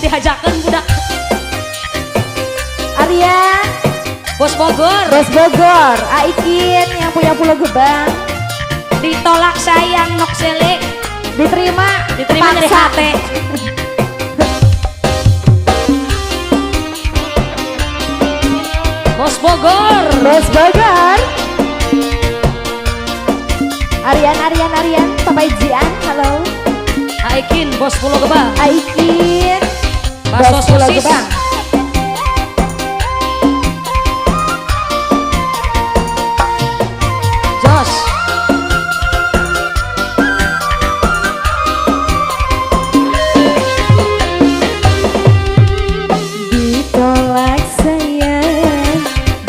Dihajakan budak. Aryan, Bos Bogor. Bos Bogor, Aikin yang punya Pulau Gebang. Ditolak sayang nok sele. Diterima, diterima dari hati. Bos Bogor. Bos Bogor. Aryan, Aryan, Aryan, Papa Jian, halo. Aikin, Bos Pulau Gebang. Aikin, Bos Pulau Gebang. Jos. Ditolak sayang,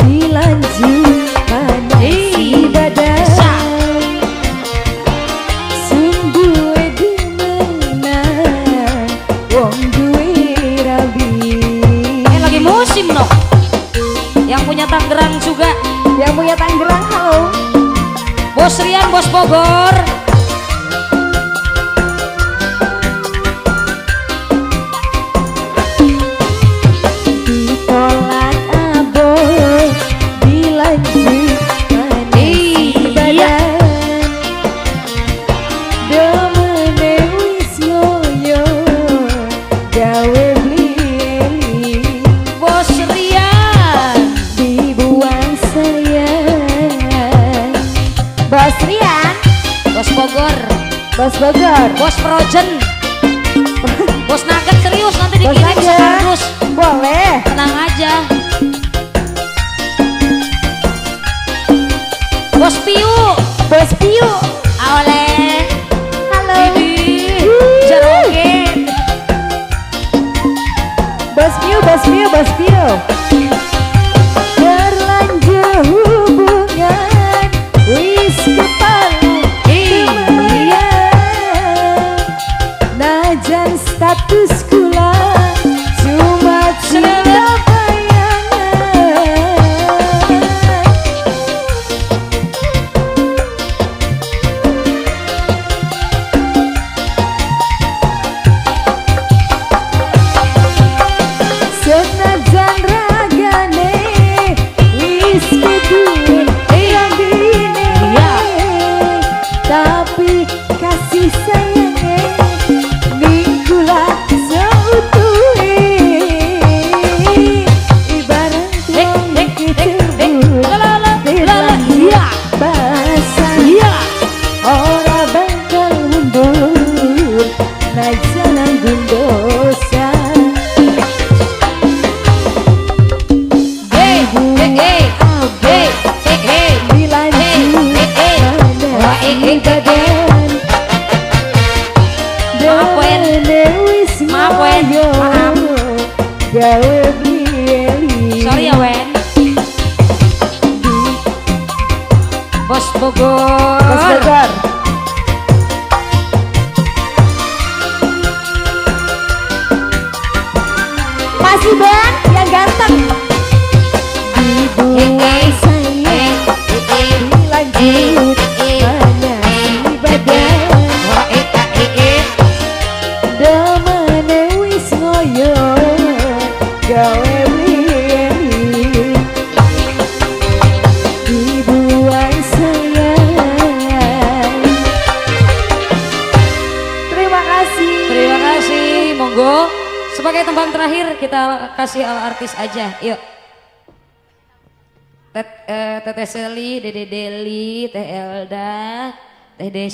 dilanjut panas badan. Musim noh. Yang punya Tangerang juga. Yang punya Tangerang, halo. Bos Rian, Bos Bogor. Ditolak aboh, dilanjut panas badan. Demene wis ngoyo, gawe Bos Rian, Bos Bogor, Bos Bogor, Bos Frozen, Bos Nugget, serius nanti dikirim sekardus. Boleh. Tenang aja. Bos Piu, Bos Piu, Aoleh, halo. Jeroge. Bos Piu, Bos Piu, Bos Piu. Terlanjur hubungan wis kepala temenan, najan status kula cuma cinta bayangan. Senajan ragane wis kudu tapi kasih sayangnya ning kula seutuhe, ibarat wong iki terlanjur basah, ora bakal mundur najan nanggung dosa. Hey hey hey hey hey badan. Maaf Wen, maaf Wen, maaf. Sorry ya Wen. Bos Bogor, Bos Bogor. Masih Ben yang ganteng. Dibuang sayang, dilanjut demene wis ngoyo gawe beli, dibuang sayang. Terima kasih. Terima kasih, monggo. Sebagai tembang terakhir kita kasih al artis aja, yuk. Teteh Seli, Dede Deli, Teh Elda, Teh Desi.